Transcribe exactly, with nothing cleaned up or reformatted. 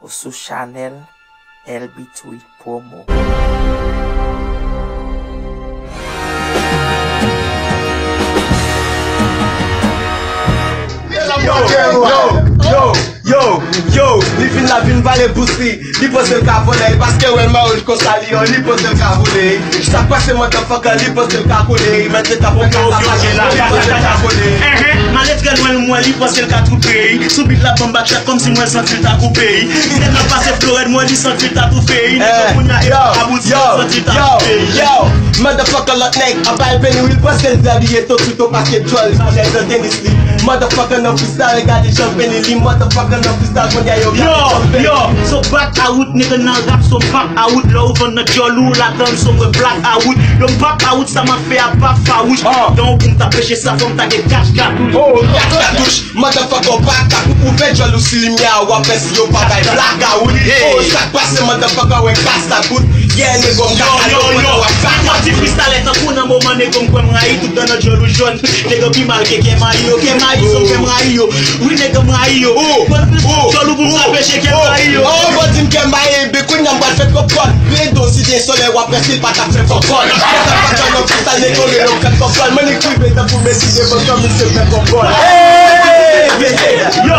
Ou sou chanèl L B Tweet Promo. Yo, yo, yo, yo, yo, li vin la vin vale bous li, li panse l ka vòlè, paske wè l mawouj konsa li yo, li panse l ka vole. Sa k pase motherfucker, li panse l ka kole, mèt se ta pran kaka sa li yo, li panse l ka vole. Enhen, maletre lwen l mwen, li panse l ka twoupe. Sou bit la banm backshot kòmsi mwen santi l ta koupe. Li tèlman pase florèd mwen, li santi l ta toufe. Nèg yo kounye a e pa bout, li santi l ta toufe. Yo, motherfucker lòt nèg, anba l peni wi, l panse l zabiye to sou to paske djòl li pa jèl nan tenis li. Motherfucker nan freestyle, gade jan l peni li. Motherfucker nan freestyle, kounye a yo gade jan l peni li. Yo, yo, so back out, nigga nan rap, so pop out. Lè w vann nan djòl ou, l atann, so mwen black out. Yo, m pop out, sa m ap fè a pa fawouch. Dan w pou m ta peche sa, fò m ta gen kach katouch. Oh, kach katouch. Motherfucker, w pa ka pou ouvè djòl ou si limyè a, w ap fè si yo pa bay blakawout. Oh, sa k pase, motherfucker, wè kas la bout. Yeah, nego, m ka ale w pandan w ap kaka. Yo, yo, yo, ti freestyle tankou nan moman nego m kwè m rayi, tout dan nan djòl ou jòn. Nego pi mal ke kè mayi yo, kè mayi so kè m rayi yo. Wi, nego m rayi yo. Pran plis djòl ou pou m ka peche kè m rayi yo. Oh, bandi m kè mayi, ben kounye a m pral fè twòp kòd. Redo si gen solèy, w ap rèsi l pa t ap fè fòkòl. Motherfucker, nan freestyle, nego rele w fè fòkòl. Mwen li krive tankou Messi devan kò misye fè fòkòl. Yo,